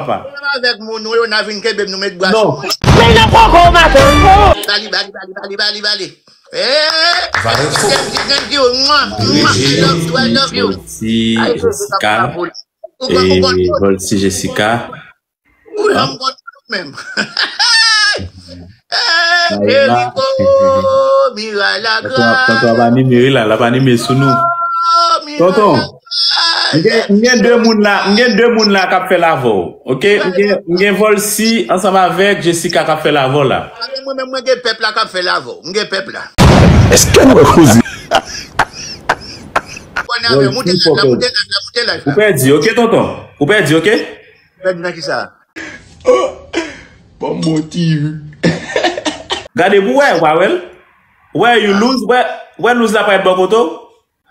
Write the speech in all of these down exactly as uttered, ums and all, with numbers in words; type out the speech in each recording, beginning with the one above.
papa. Menm avèk moun nou yo, n a vin kenbe m, nou met bra sou mwen. Men nan poko maten. Bali, bali, bali, bali, bali, bali. Eh, Valentino. Jen di, jen di, mwa, mwa, I love you, I love you. Volcy, Jessica, ou konn, ou konn, ou konn, eh, Volcy, Jessica. Ou love konn tout menm. Eh, Jericho, miray la gras. Tonton, tonton ap anime, wi, la, l ap anime sou nou. Tonton, m gen, m gen de moun la, m gen de moun la k ap fè l avè w. Ok, m gen, m gen Volcy ansanm avèk Jessica k ap fè l avè w la. Mwen menm, mwen gen pèp la k ap fè l avè w. M gen pèp la. Èske nou wè koze? Ou pèdi, ok, tonton? Ou pèdi, ok? Pèdi nan kisa? Ban m bon ti ri. Gade pou wè, ou pa wè l? Wè, you lose, wè, wè lose la parèt bò kote w?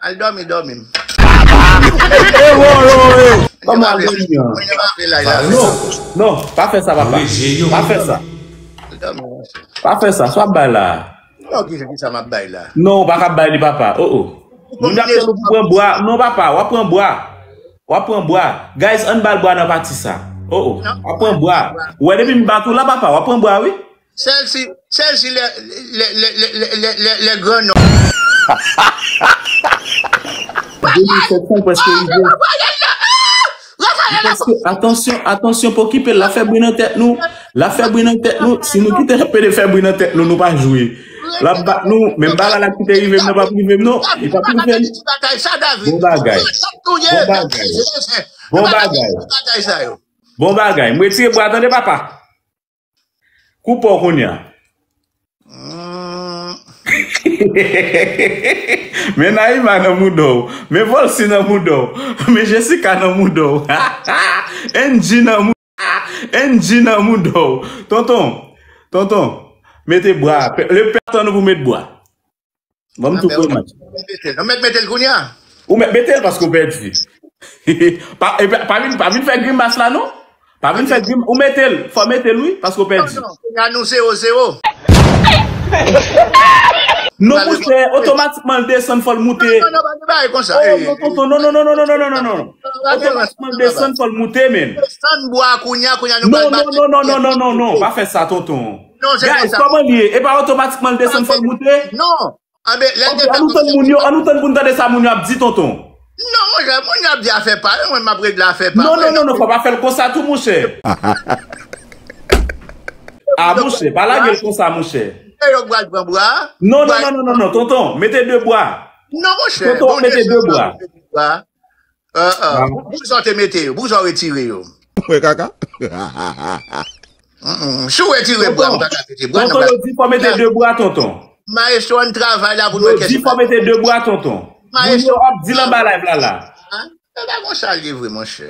Al dòmi, dòmi. Kòman al dòmi an? Non, non, pa fè sa, papa. Pa fè sa. Pa fè sa, sa w ap bay la. Non, ki, ki sa m ap bay la? Non, ou pa ka bay li, papa. Oh, oh. Moun ap tann ou pou pran bwa. Non, papa, w ap pran bwa. W ap pran bwa. Guys, ann ba l bwa nan pati sa. Oh, oh. W ap pran bwa. Ou wè depi m bat ou la, papa, w ap pran bwa, wi. Sèl si, sèl si lè, lè, lè, lè, lè, lè, lè gran nonm. De mil sèt san prèske rive. Prèske, atansyon, atansyon, pa okipe l, l ap fè bri nan tèt nou. L ap fè bri nan tèt nou. Si nou kite Pede fè bri nan tèt nou, nou pa jwe. L ap bat nou, menm bagay la ki te rive m nan p ap rive m non. Li p ap rive m. Ti batay sa, David. Bon bagay. Bon bagay. Bon bagay. Ti batay sa yo. Bon bagay. M retire bwa, tande, papa. Koupe w kounye a. Men Naïma nan mouda w. Men Volcy nan mouda w. Men Jessica nan mouda w. Angie nan mouda w. Angie nan mouda w. Tonton, tonton, mete bwa. Le pè tann ou pou met bwa. Ban m tou pran match. Ou mèt mete l kounye a. Ou mèt mete l paske w pèdi. Pa, e pa, pa vin, pa vin fè grimas la, non. Pa vin fè grim, ou mete l. Fò mete l, wi, paske w pèdi. Non, non, kounye a nou zewo zewo. Non, monchè, otomatikman l desann, fò l moute. Non, non, non, pa gen bagay konsa. Oh, non, tonton, non, non, non. Otomatikman l desann, fò l moute, men. Desann bwa kounye a, kounye a nou pral bat. Non, non, non, non, non, non, non, non, pa fè sa, tonton. Non, se konsa. Guys, kòman l ye? E pa otomatikman l desann, fò l moute? Non. Anben, lè l te fè. Ok, ann nou tann moun yo, ann nou tann pou n tande sa moun yo ap di, tonton. Non, monchè, moun yo ap di afè pa yo, mwen, m ap regle afè pa mwen. Non, non, non, non, fò pa fè l konsa tou, monchè. Ah, monchè, pa lage l konsa, monchè. E yo pral pran bwa. Non, non, non, non, non, non, tonton, mete de bwa. Non, monchè, tonton, mete de bwa. Ah, ah. Pou, pou sa w te mete yo, pou sa w retire yo. Mwen kaka. Mm, mm. Si w retire bwa, m pa ka mete bwa nan. Tonton, yo di fò mete de bwa, tonton. Maestro, ann travay la pou nou wè kèk. Yo di fò mete de bwa, tonton. Moun yo ap di l anba live la, la. Se pa konsa l ye vre, monchè.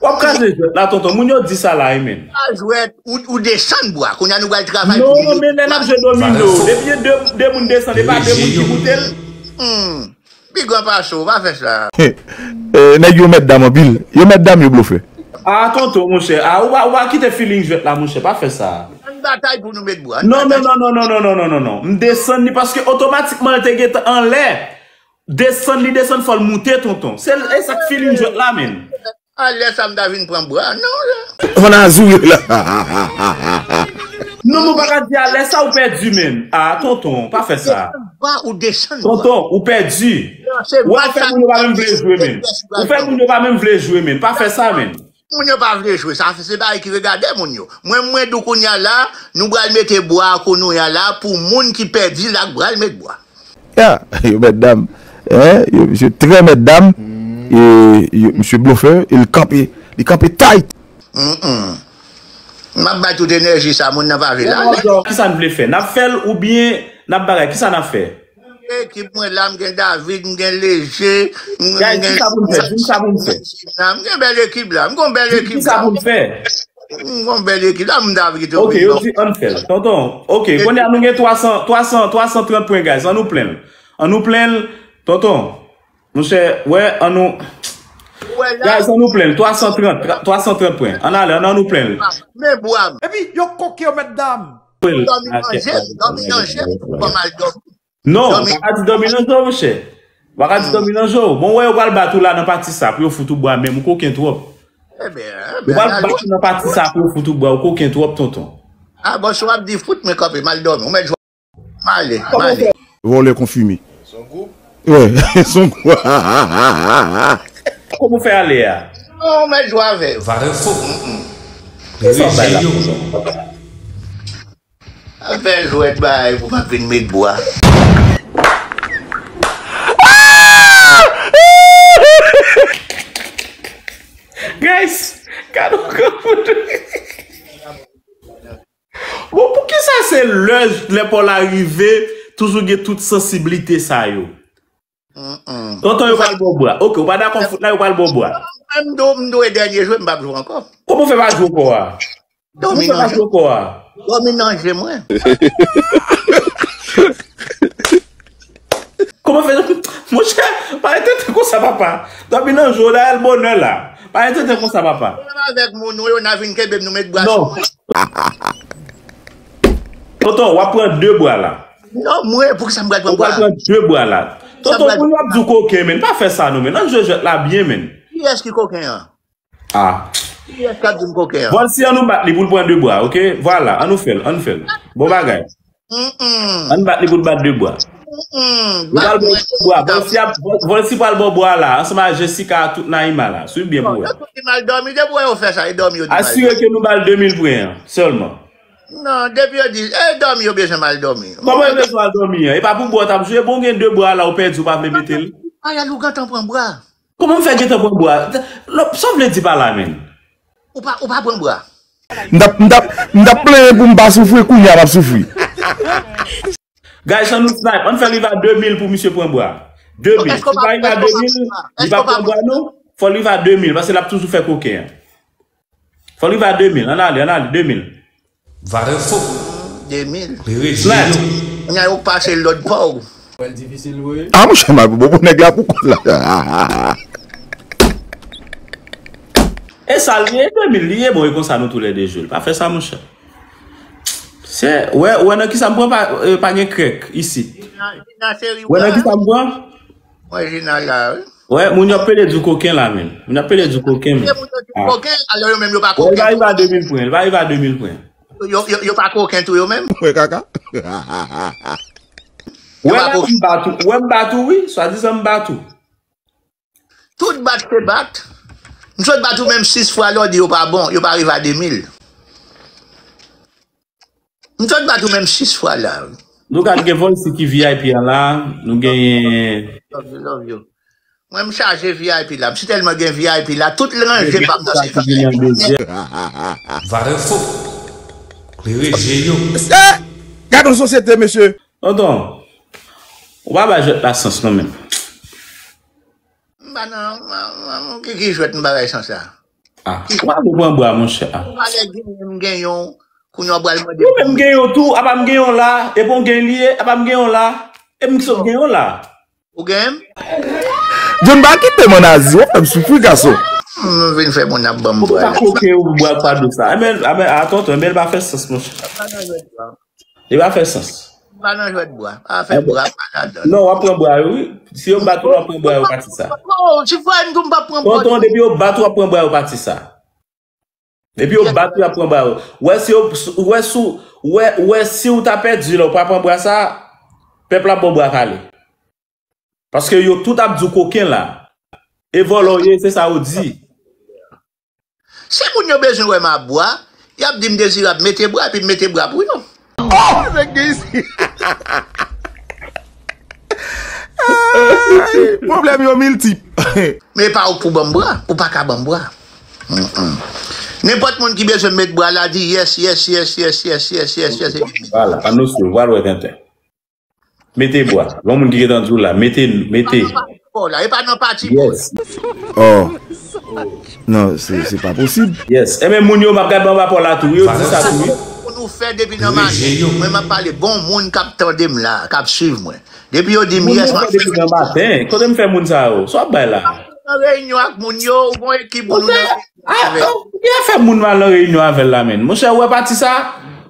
W ap kraze jwèt la, tonton. Moun yo di sa la, wi, men. Pa jwèt, ou, ou desann bwa. Kounye a nou pral travay pou nou. Non, men lè n ap jwe domino, depi de, de moun desann, e pa de moun ki moute l. Hmm. Pi gran pase w, pa fè sa. Eh, nèg yo mèt dam anpil. Yo mèt dam, yo blofè. Ah, tonton, monchè. Ah, ou pa, ou pa kite feeling jwèt la, monchè. Pa fè sa. Ann batay pou nou met bwa. Non, non, non, non. M desann li paske otomatikman l te gentan anlè. Desann li desann, fò l moute, tonton. Se, e sa k feeling jwèt la, menm. A lè sa m ta vin pran bwa, non, la. Fò n a zoure la. Non, nou pa ka di a lè sa ou pèdi, menm. Ah, tonton, pa fè sa. Desann bwa ou desann bwa. Tonton, ou pèdi. Ou fè moun yo pa menm vle jwe, menm. Ou fè moun yo pa menm vle jwe, menm. Pa fè sa, menm. Moun yo pa vle jwe, sa se bagay ki regade moun yo. Mwen, mwen di w kounye a la, nou pral mete bwa kounye a la pou moun ki pèdi la k pral met bwa. Ya, yo mèt dam. Hein, yo, misye trè mèt dam. E, yo, misye blofè, e l kanpe, li kanpe tight. Mm, mm. M ap bay tout enèji sa, moun nan pa vle la. Kisa n vle fè? N ap fè l oubyen n ap bagay? Kisa n ap fè? Ekip mwen la, m gen David, m gen Leje, m gen... Guys, kisa pou n fè? Di m sa pou n fè. M gen bèl ekip la, m gen bèl ekip la. Kisa pou n fè? M gon bèl ekip la, m ta kite w. Ok, yo di ann fè l. Tonton, ok, kounye a nou gen twa san, twa san, twa san trant pwen, guys. Ann nou plen l. Ann nou plen l, tonton. Monchè, wè, ann nou... Guys, ann nou plen l. Twa san trant, twa san trant pwen. Ann ale, ann, ann nou plen l. Men bwa m. Epi, yo koke yo mèt dam. Dòmi nan je, dòmi nan je, pou kòman l dòmi. Non, ou pa ka di dòmi nan je w, monchè. Ou pa ka di dòmi nan je w. Bon, wè, yo pral bat ou la nan pati sa, pou yo fout ou bwa menm, ou koken twòp. Ebyen, ebyen, ou pral bat nan pati sa pou fout ou bwa, ou koken twòp, tonton. Ah, bon, si w ap di fout, mwen kanpe, m al dòmi. Ou mèt jwe. M ale, m ale. Vòlè konfime. Wè, son gwo. Kòman w fè ale a? Non, mèt jwe avè yo. Vare fo. Kisa w bay la? Apèl jwèt bagay pou pa vin met bwa. Guys, gade yon granmoun. Bon, poukisa se lè lè pa w la rive, toujou gen tout sansiblite sa yo? Tonton yo pral ba w bwa. Ok, ou pa dakò fout la, yo pral ba w bwa. M dwe dènye jwe, m p ap jwe ankò. Kòman w fè pa jwe ankò a? Kòman w fè pa jwe ankò a? Dòmi nan je mwen. Kòman fè? Monchè, pa entète konsa papa. Dòmi nan je w la, e l bonè la. Pa entète konsa papa. Menm avèk moun ou yo, n a vin kenbe m, nou met bwa sou mwen. Tonton, w ap pran de bwa la. Non, mwen, poukisa m pral pran bwa? Ou pral pran de bwa la. Tonton, moun yo ap di w koken, men. Pa fè sa non, men. Ann jwe jwèt la byen, men. Kiyès ki koken an? Ah. Kiyès k ap di m koken an? Vòlsi, ann nou bat li pou l pran de bwa, ok? Vwala, ann nou fè l, ann nou fè l. Bon bagay. Ann bat li pou l bat de bwa. Li pral ba w bwa. Vòlsi ap, Vòlsi pral ba w bwa la, ansanm ak Jessica ak tout Naima la. Swiv byen pou wè. Yo tout di m al dòmi, depi w wè yo fè sa, e dòmi yo di m al dòmi. Asire ke nou ba l de mil pwen an, sèlman. Non, depi yo di, e dòmi yo bezwen m al dòmi. Kòman yo bezwen al dòmi an? E pa pou bwa w t ap jwe, bon gen de bwa la, ou pèdi, ou pa vle mete l. Ayal, ou gentan pran bwa. Kòman m fè gentan pran bwa? Sa w vle di pa la menm? Ou pa, ou pa pran bwa. M t ap, m t ap, m t ap plenyen pou m pa soufri, kounye a m ap soufri. Guys, ann nou snipe, ann fè l rive a de mil pou misye pran bwa. De mil. Si l pa rive a de mil, li p ap pran bwa non. Fò l rive a de mil, paske l ap toujou fè koken an. Fò l rive a de mil, ann ale, ann ale, de mil. Vare fo. De mil. Li rejye yo. Kounya yo pase lòd pa w. Pral difisil vre. Ah, monchè, m al pou bobo nèg la pou kont la. E sa l ye, de mil li ye, bon, e konsa nou toulède jwe l. Pa fè sa, monchè. Se, wè, wè nan kisa m pran pa, eh, pa gen krèk isit. Wè nan kisa m pran? Wè, Jina la, wi. Wè, moun yo ap pede di w koken la, menm. Moun yo ap pede di w koken, menm. Moun yo di koken, alò yo menm yo pa koken. Wè, li va rive a de mil pwen, li va rive a de mil pwen. Yo, yo, yo pa koken tou, yo menm. Wè, kaka. Wè, la, m bat ou, wè, m bat ou, wi. Swadizan m bat ou. Tout bat se bat. M sot bat ou menm sis fwa, lè w di yo pa bon, yo pa rive a de mil. M sot bat ou menm sis fwa la. Nou ka gen Volcy ki V I P an la, nou genyen. Love you, love you. Mwen m chaje V I P la. M si tèlman gen V I P la, tout ranje m ap danse. Vare fo. Klere je yo. Gade yon sosyete, mesye. Tonton, ou pa bay jwèt la sans non menm. M pa nan, ki, ki jwèt m pa bay sans la? Ah, ou pa vle pran bwa, monchè. Ah. Ou pa lè genyen m genyen w, kounye a w pral mande. Ou menm genyen w tou, apa m genyen w la, epi w genyen li ye, apa m genyen w la, epi m ki sot genyen w la. Ou genyen m? John, pa kite m ann Azi, w ap fè m soufri, gason. M vin fè moun ap ban m bwa. Ou pa koke ou bwa pa dou sa. Enben, enben, a tonton, enben, l pa fè sans, monchè. Li pa fè sans. M pa nan jwèt bwa. Pa fè bwa, pa ladan. Non, w ap pran bwa yo, wi. Si yo bat ou, w ap pran bwa yo, pati sa. Oh, si frè m tou, m p ap pran bwa. Tonton, depi yo bat ou, w ap pran bwa yo, pati sa. Depi yo bat ou, w ap pran bwa yo. Wè si yo, wè si w, wè, wè si w ta pèdi la, w pa pran bwa sa, pèp la ap ba w bwa kale. Paske yo tout ap di w koken la. E vòlò w ye, se sa yo di. Si moun yo bezwen wè m ap bwa, y ap di m Dezirab mete bwa, epi m mete bwa pou yo. Oh! Nèg gen isi. Ay, pwoblèm yo miltip. Men e pa ou k pou ban m bwa, ou pa ka ban m bwa. Mm, mm. Nenpòt moun ki bezwen m met bwa la, di yes, yes, yes, yes, yes, yes, yes, yes, epi m mete bwa. Vwala, ann nou swiv, w al wè tenten. Mete bwa. Gon moun ki gentan di w la. Mete, mete. E pa nan pati pa w la. E pa nan pati pa w la. Yes. Oh. Non, se, se pa posib. Yes. Enben, moun yo, m ap gade anba pa w la tou. Yo di sa tou, wi. Pou nou fè depi nan maten. Mwen, m ap pale. Gon moun k ap tande m la, k ap swiv mwen. Depi yo di m yes, m ap fè. Depi nan maten. Kote m fè moun sa yo? Sa w ap bay la? Nan reyinyon ak moun yo, ou gon ekip moun ou nan. Ah, oh, ki afè moun m al nan reyinyon avè l la, menn? Monchè, ou wè pati sa?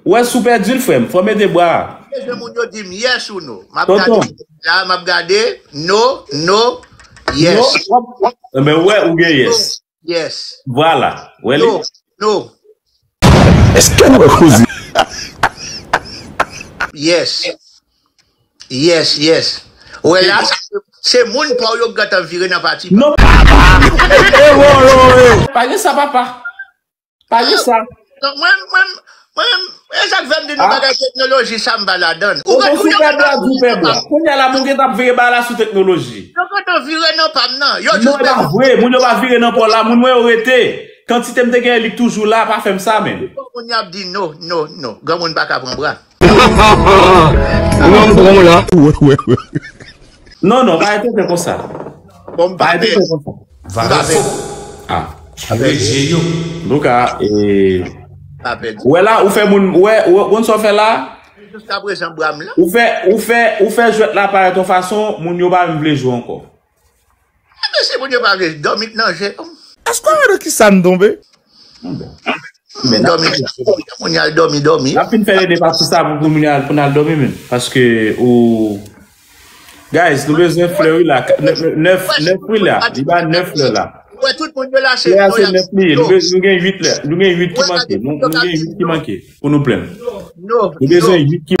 Ou wè si w pèdi l, frè m, fò w mete bwa a. Bezwen moun yo di m yes ou no. M ap gade la, m ap gade, no, no, yes. Enben, ou wè, ou gen yes. Yes. Vwala. Wè li? No, no. Èske nou wè koze? Yes. Yes, yes. Wè la, se moun pa w yo k gentan vire nan pati. Non. Pa gen sa, papa. Pa gen sa. Non, mwen, mwen, mwen, e sa k fè m di nou bagay teknoloji sa m pa ladan. Ou gen sou pèp la, di pèp la. Kounye a la, moun gentan ap vire ba la sou teknoloji. Yo gentan vire nan pa m nan. Yo Non, e pa vre. Moun yo pa vire nan pa w la. Moun mwen yo rete. Kantite m te genyen, li k toujou la. Pa fè m sa, menm. Moun y ap di no, no, no. Granmoun pa ka pran bra. Non, m pran w la. Non, non, pa rete konsa. Bon, m Pa pa rete pè. Konsa. M pa pè. Ah. Antouka, e, Pa pè. ou wè la, ou fè moun, ou wè, ou wè, ou konn sa w fè la? Jiska prezan bra m la. Ou fè, ou fè, ou fè jwèt la parèt yon fason, moun yo pa menm vle jwe ankò. Mesi moun yo pa vle dòmi nan je. Èske w wè nan ki sa n tonbe? Dòmi. Moun y al dòmi, dòmi. N ap fin fè de pati sa pou, pou moun al, pou n al dòmi menm. Paske ou Guys, nou bezwen flè wi la. Nèf, nèf, nèf wi la. Li ba nèf lè la. Wè tout moun yo la se Lè a se nèf li ye. Nou, bez- nou gen uit lè. Nou gen uit ki manke. Nou, nou gen uit ki manke pou nou plenn. No. Nou bezwen uit ki